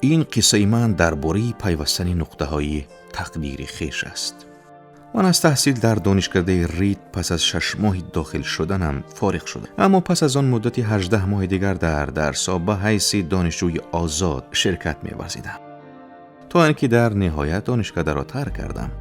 Ин қиссаи ман дар бораи пайвастани нуқтаҳои тақдири хеш аст. Ман аз таҳсил дар донишкадаи Рид пас аз 6 моҳи дохил шуданам фориғ шудам, аммо пас аз он муддати 18 моҳи дигар дар дарсҳо ба ҳайси донишҷӯи озод ширкат меварзидам, то ин ки дар ниҳоят донишкадаро тарк кардам.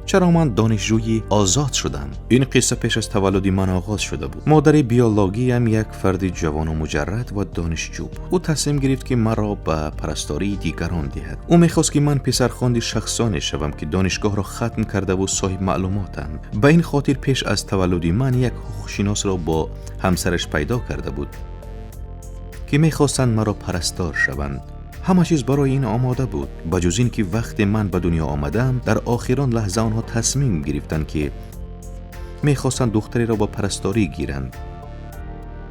Чаро ман донишҷӯи озод шудам? Ин қисса пеш аз таваллуди ман оғоз шуда буд. Модари биологиям як фарди ҷавону муҷаррад ва донишҷӯ буд. Ӯ тасмим гирифт, ки маро ба парастории дигарон диҳад. Ӯ мехост, ки ман писархонди шахсоне шавам, ки донишгоҳро хатм кардаву соҳиб маълумотанд. Ба ин хотир пеш аз таваллуди ман як ҳуқуқшиносро бо ҳамсараш пайдо карда буд, ки мехостанд маро парастор шаванд. Ҳама чиз барои ин омода буд, ба ҷуз ин ки вақте ман ба дунё омадам, дар охирон лаҳза онҳо тасмим гирифтанд, ки мехостанд духтареро ба парасторӣ гиранд.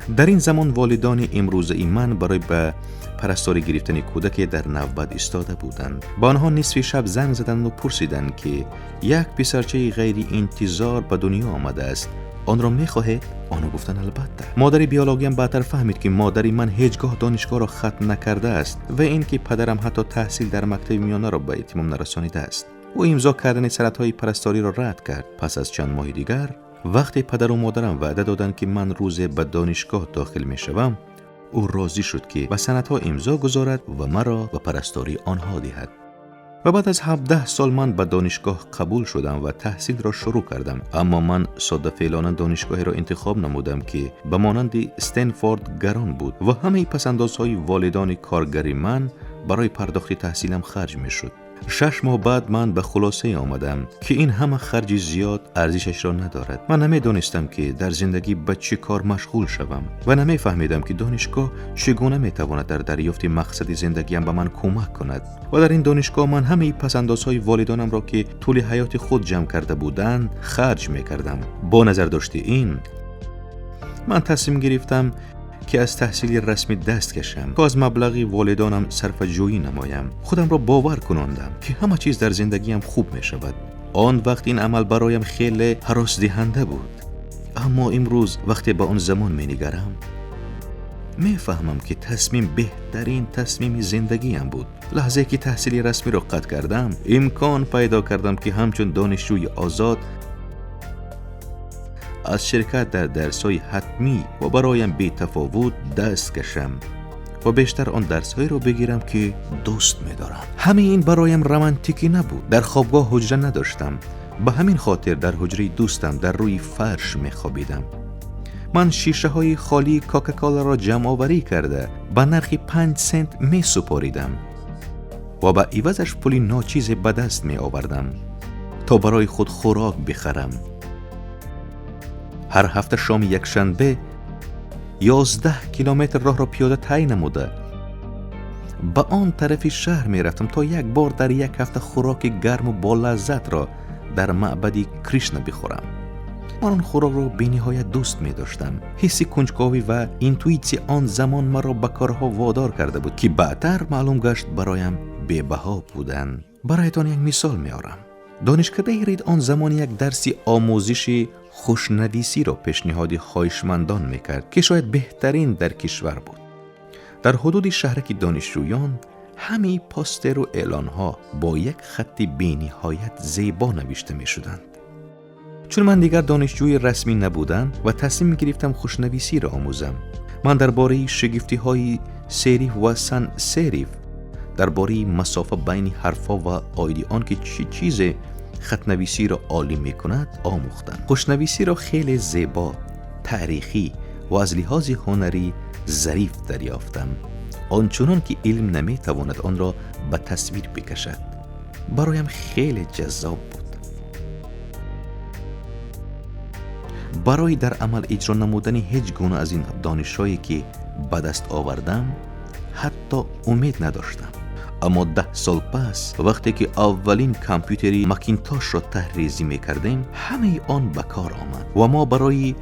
Дар ин замон волидони имрӯзаи ман барои ба парасторӣ гирифтани кӯдаке дар навбат истода буданд. Ба онҳо нисфи шаб занг заданду пурсиданд, ки як писарчаи ғайриинтизор ба дунё омадааст, онро мехоҳед? Онҳо гуфтанд: «Албатта». Модари биологиям баъдтар фаҳмид, ки модари ман ҳеҷ гоҳ донишгоҳро хатм накардааст ва ин ки падарам ҳатто таҳсил дар мактаби миёнаро ба итмом нарасонидааст. Ӯ имзо кардани санадҳои парасториро рад кард. Пас аз чанд моҳи дигар, вақте падару модарам ваъда доданд, ки ман рӯзе ба донишгоҳ дохил мешавам, ӯ розӣ шуд, ки ба санадҳо имзо гузорад ва маро ба парастории онҳо диҳад. Ва баъд аз 17 сол ман ба донишгоҳ қабул шудам ва таҳсилро шурӯъ кардам. Аммо ман соддафеълона донишгоҳеро интихоб намудам, ки ба монанди Стенфорд гарон буд ва ҳамаи пасандозҳои волидони коргари ман барои пардохти таҳсилам харҷ мешуд. 6 моҳ баъд ман ба хулосае омадам, ки ин ҳама харҷи зиёд арзишашро надорад. Ман намедонистам, ки дар зиндагӣ ба чӣ кор машғул шавам, ва намефаҳмидам, ки донишгоҳ чӣ гуна метавонад дар дарёфти мақсади зиндагиам ба ман кӯмак кунад. Ва дар ин донишгоҳ ман ҳамаи пасандозҳои волидонамро, ки тӯли ҳаёти худ ҷамъ карда буданд, харҷ мекардам. Бо назардошти ин ман тасмим гирифтам, ки аз таҳсили расмӣ даст кашам, то аз маблағи волидонам сарфаҷӯӣ намоям. Худамро бовар кунондам, ки ҳама чиз дар зиндагиам хуб мешавад. Он вақт ин амал бароям хеле ҳаросдиҳанда буд, аммо имрӯз, вақте ба он замон менигарам, мефаҳмам, ки тасмим беҳтарин тасмими зиндагиам буд. Лаҳзае ки таҳсили расмиро қатъ кардам, имкон пайдо кардам, ки ҳамчун донишҷӯи озод аз ширкат дар дарсҳои ҳатмӣ ва бароям бетафовут даст кашам ва бештар он дарсҳоеро бигирам, ки дӯст медорам. Ҳамаи ин бароям романтикӣ набуд. Дар хобгоҳ ҳуҷра надоштам, ба ҳамин хотир дар ҳуҷраи дӯстам дар рӯи фарш мехобидам. Ман шишаҳои холии Кока-Коларо ҷамъоварӣ карда, ба нархи 5 сент месупоридам ва ба ивазаш пули ночизе ба даст меовардам, то барои худ хӯрок бихарам. Ҳар ҳафта шоми якшанбе 11 километр роҳро пиёда тай намуда, ба он тарафи шаҳр мерафтам, то як бор дар як ҳафта хӯроки гарму болаззатро дар маъбади Кришна бихӯрам. Ман он хӯрокро бениҳоят дӯст медоштам. Ҳисси кунҷковӣ ва интуитсия он замон маро ба корҳо водор карда буд, ки баъдтар маълум гашт, бароям бебаҳо буданд. Бароятон як мисол меорам. Донишкадаи Рид он замон як дарси омӯзиши хушнависиро пешниҳоди хоҳишмандон мекард, ки шояд беҳтарин дар кишвар буд. Дар ҳудуди шаҳраки донишҷӯён ҳамаи постеру эълонҳо бо як хатти бениҳоят зебо навишта мешуданд. Чун ман дигар донишҷӯи расмӣ набудам ва тасмим гирифтам хушнависиро омӯзам, ман дар бораи шигифтиҳои сериф ва сан сериф, дар бораи масофа байни ҳарфҳо ва оиди он ки чӣ чизе хатнависиро олӣ мекунад, омӯхтам. Хушнависиро хеле зебо, таърихӣ ва аз лиҳози ҳунарӣ зариф дарёфтам, ончунон ки илм наметавонад онро ба тасвир бикашад. Бароям хеле ҷаззоб буд. Барои дар амал иҷро намудани ҳеҷ гуна аз ин донишҳое, ки ба даст овардам, ҳатто умед надоштам. Аммо 10 сол пас, вақте ки аввалин компютери Макинтошро таҳрезӣ мекардем, ҳамаи он ба кор омад ва мо барои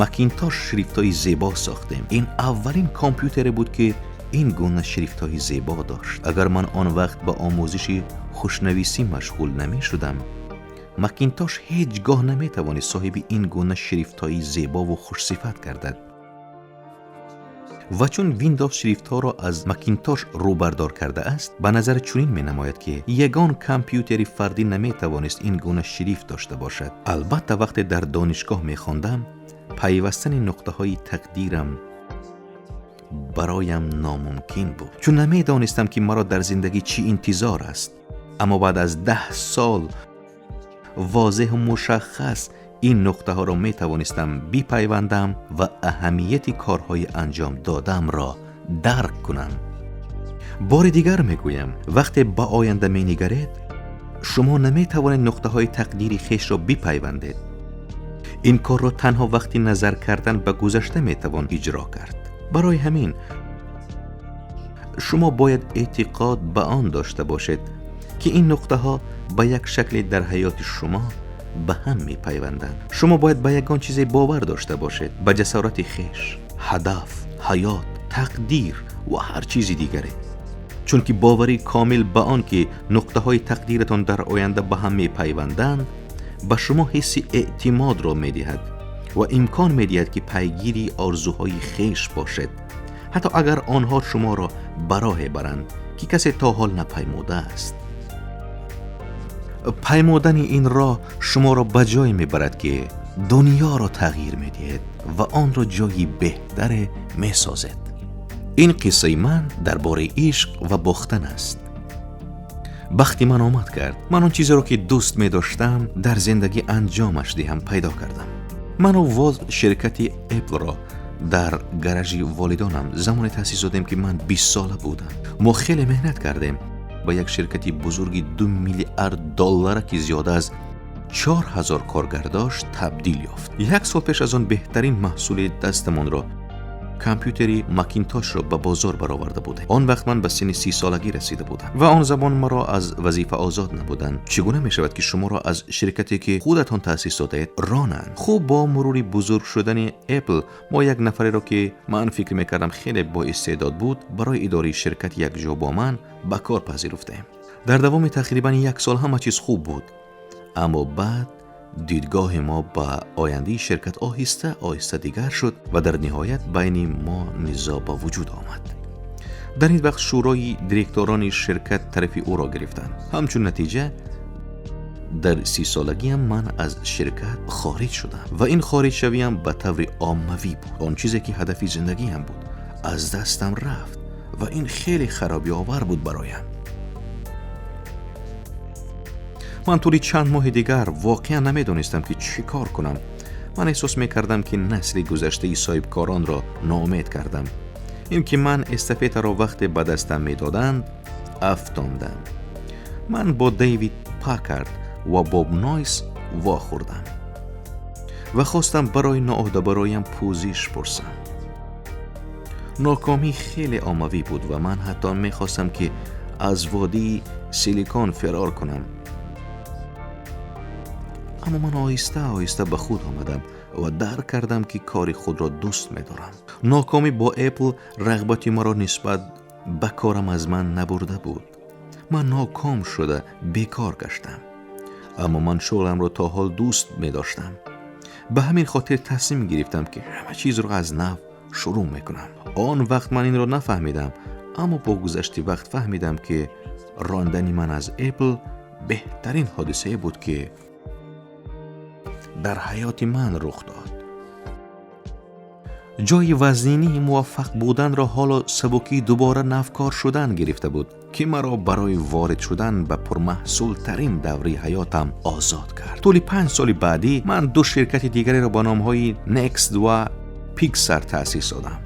Макинтош шрифтҳои зебо сохтем. Ин аввалин компютере буд, ки ин гуна шрифтҳои зебо дошт. Агар ман он вақт ба омӯзиши хушнависӣ машғул намешудам, Макинтош ҳеҷ гоҳ наметавонист соҳиби ин гуна шрифтҳои зебову хушсифат гардад. Ва чун Windows шрифтҳоро аз Macintosh рӯбардор кардааст, ба назар чунин менамояд, ки ягон компютери фардӣ наметавонист ин гуна шрифт дошта бошад. Албатта, вақте дар донишгоҳ мехондам, пайвастани нуқтаҳои тақдирам бароям номумкин буд, чун намедонистам, ки маро дар зиндагӣ чӣ интизор аст. Аммо баъд аз 10 сол возеҳу мушаххас ин нуқтаҳоро метавонистам бипайвандам ва аҳамияти корҳои анҷом додамро дарк кунам. Бори дигар мегӯям, вақте ба оянда менигаред, шумо наметавонед нуқтаҳои тақдири хешро бипайвандед. Ин корро танҳо вақти назар кардан ба гузашта метавон иҷро кард. Барои ҳамин шумо бояд эътиқод ба он дошта бошед, ки ин нуқтаҳо ба як шакле дар ҳаёти шумо ба ҳам мепайванданд. Шумо бояд ба ягон чизе бовар дошта бошед, ба ҷасорати хеш, ҳадаф, ҳаёт, тақдир ва ҳар чизи дигаре. Чунки боварии комил ба он, ки нуқтаҳои тақдиратон дар оянда ба ҳам мепайванданд, ба шумо ҳисси эътимодро медиҳад ва имкон медиҳад, ки пайгири орзуҳои хеш бошед, ҳатто агар онҳо шуморо ба роҳе баранд, ки касе то ҳол напаймудааст. Паймудани ин роҳ шуморо ба ҷое мебарад, ки дунёро тағйир медиҳед ва онро ҷои беҳтаре месозед. Ин қиссаи ман дар бораи ишқ ва бохтан аст. Бахти ман омад кард. Ман он чизеро, ки дӯст медоштам дар зиндагӣ анҷомаш диҳам, пайдо кардам. Ману Воз ширкати Эплро дар гаражи волидонам замоне таъсис додем, ки ман 20-сола будам. Мо хеле меҳнат кардем. Ба як ширкати бузурги 2 миллиард доллара, ки зиёда аз 4000 коргар дошт, табдил ёфт. Як сол пеш аз он беҳтарин маҳсули дастамонро, компютери Макинтошро, ба бозор бароварда будем. Он вақт ман ба синни 30-солагӣ расида будам ва он замон маро аз вазифа озод набуданд. Чӣ гуна мешавад, ки шуморо аз ширкате, ки худатон таъсис додаед, ронанд? Хуб, бо мурури бузург шудани Apple мо як нафареро, ки ман фикр мекардам хеле боистеъдод буд, барои идораи ширкат якҷо бо ман ба кор пазируфтем. Дар давоми тақрибан як сол ҳама чиз хуб буд, аммо баъд дидгоҳи мо ба ояндаи ширкат оҳиста оҳиста дигар шуд ва дар ниҳоят байни мо низоъ ба вуҷуд омад. Дар ин вақт шӯрои директорони ширкат тарафи ӯро гирифтанд. Ҳамчун натиҷа, дар 30-солагиам ман аз ширкат хориҷ шудам ва ин хориҷшавиам ба таври оммавӣ буд. Он чизе, ки ҳадафи зиндагиам буд, аз дастам рафт ва ин хеле харобиовар буд бароям. Ман тӯли чанд моҳи дигар воқеан намедонистам, ки чӣ кор кунам. Ман эҳсос мекардам, ки насли гузаштаи соҳибкоронро ноумед кардам. Ин ки ман эстафетаро вақте ба дастам медоданд, афтондам. Ман бо Дэвид Пакард ва Боб Нойс вохӯрдам ва хостам барои ноуҳдабароям пӯзиш пурсам. Нокомӣ хеле оммавӣ буд ва ман ҳатто мехостам, ки аз водии Силикон фирор кунам. Аммо ман оҳиста оҳиста ба худ омадам ва дарк кардам, ки кори худро дӯст медорам. Нокомӣ бо Apple рағбати маро нисбат ба корам аз ман набурда буд. Ман ноком шуда бекор гаштам, аммо ман шуғламро то ҳол дӯст медоштам. Ба ҳамин хотир тасмим гирифтам, ки ҳама чизро аз нав шурӯъ мекунам. Он вақт ман инро нафаҳмидам, аммо бо гузашти вақт фаҳмидам, ки рондани ман аз Apple беҳтарин ҳодисае буд, ки дар ҳаёти ман рух дод. Ҷои вазнинии муваффақ буданро ҳоло сабукии дубора навкор шудан гирифта буд, ки маро барои ворид шудан ба пурмаҳсултарин давраи ҳаётам озод кард. Тӯли 5 соли баъдӣ ман ду ширкати дигареро ба номҳои Next ва Pixar таъсис додам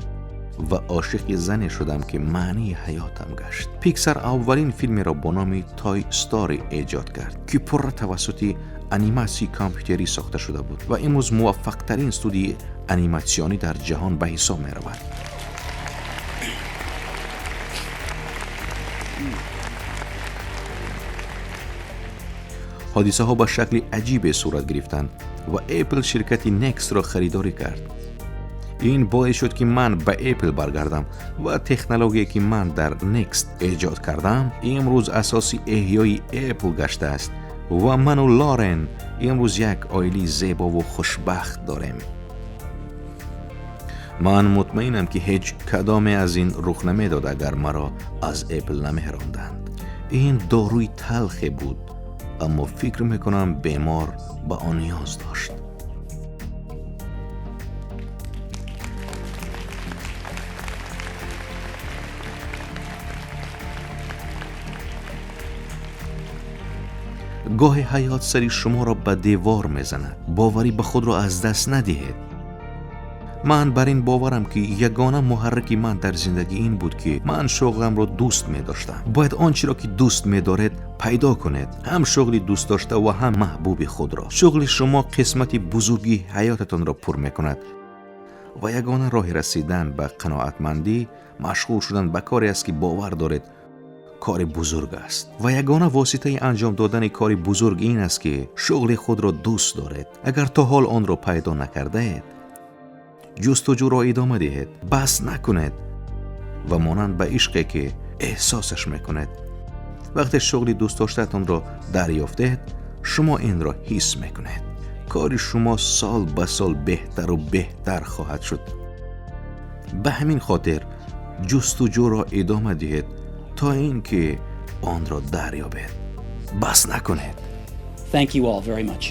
ва ошиқи зане шудам, ки маънии ҳаётам гашт. Pixar аввалин филмеро бо номи Toy Story эҷод кард, ки пурра тавассути аниматсияи компютерӣ сохта шуда буд ва имрӯз муваффақтарин студияи аниматсионӣ дар ҷаҳон ба ҳисоб меравад. Ҳодисаҳо ба шакли аҷибе сурат гирифтанд ва Apple ширкати Next-ро харидорӣ кард. Ин боис шуд, ки ман ба Apple баргардам ва технологие, ки ман дар Next эҷод кардам, имрӯз асоси эҳёи Apple гаштааст ва ману Лорен имрӯз як оилаи зебову хушбахт дорем. Ман мутмаинам, ки ҳеҷ кадоме аз ин рух намедод, агар маро аз Эпл намеронданд. Ин доруи талхе буд, аммо фикр мекунам, бемор ба он ниёз дошт. Гоҳе ҳаёт сари шуморо ба девор мезанад. Боварӣ ба худро аз даст надиҳед. Ман бар ин боварам, ки ягона муҳаррики ман дар зиндагӣ ин буд, ки ман шуғламро дӯст медоштам. Бояд он чиро, ки дӯст медоред, пайдо кунед, ҳам шуғли дӯстдошта ва ҳам маҳбуби худро. Шуғли шумо қисмати бузурги ҳаётатонро пур мекунад ва ягона роҳи расидан ба қаноатмандӣ машғул шудан ба коре аст, ки бовар доред кори бузург аст. Ва ягона воситаи анҷом додани кори бузург ин аст, ки шуғли худро дӯст доред. Агар то ҳол онро пайдо накардаед, ҷустуҷӯро идома диҳед, бас накунед ва монанд ба ишқе, ки эҳсосаш мекунед. Вақте шуғли дӯстдоштаатонро дарёфтед, шумо инро ҳис мекунед. Кори шумо сол ба сол беҳтару беҳтар хоҳад шуд. Ба ҳамин хотир ҷустуҷӯро идома диҳед, то ин ки онро дарёбед. Бас накунед. Thank you all very much.